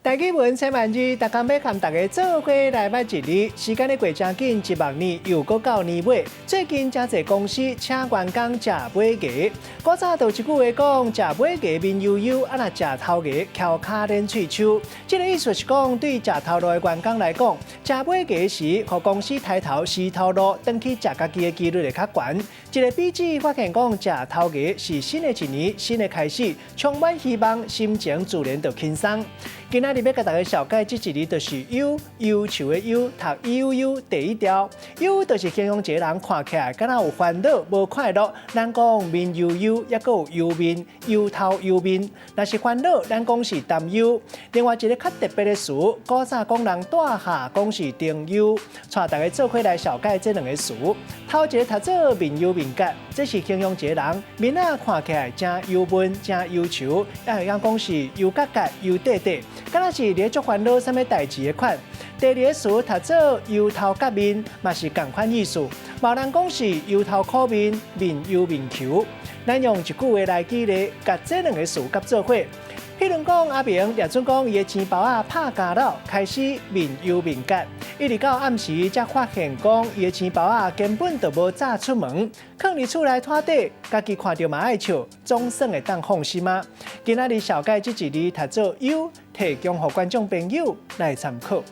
台語文千萬字，逐工欲共大家做伙來捌一字。時間咧過誠緊，一目年又閣到年尾。最近誠濟公司請員工食尾牙。古早就有一句話講：食尾牙面憂憂，啊若食頭牙翹跤連喙鬚。這个意思是講，對食頭路的員工來講，食尾牙時，予公司刣頭死頭路，轉去食家己的機率會較懸。一个比喻發現講，食頭牙是新的一年，新的開始，充滿希望，心情自然就輕鬆。今仔日欲共大家紹介這一字，就是憂，憂愁的憂，讀憂憂第一調。憂就是形容一个人看起來敢若有煩惱、無快樂。咱講面憂憂，抑閣有憂面、憂頭憂面。若是煩惱，咱講是擔憂。另外一个較特別的詞，古早講人蹛下，講是丁憂。帶大家做伙來紹介這兩个詞。頭一个讀做面憂面結，這是形容一个人面仔看起來誠憂悶、誠憂愁，抑會當講是憂結結、憂塊塊。敢若是咧足煩惱啥物代誌的款。第二个詞讀做憂頭結面，嘛是仝款意思。嘛有人講是憂頭苦面，面憂面求。咱用一句話來舉例，共這兩个詞佮做伙。譬如講，阿明掠準講伊的錢包仔拍交了，開始面憂面結，一直到暗時才發現講伊的錢包仔根本就無早出門，囥佇厝內拖底，家己看著嘛愛笑，總算會當放心啊。今仔日紹介這一字讀做憂，提供予觀眾朋友來參考。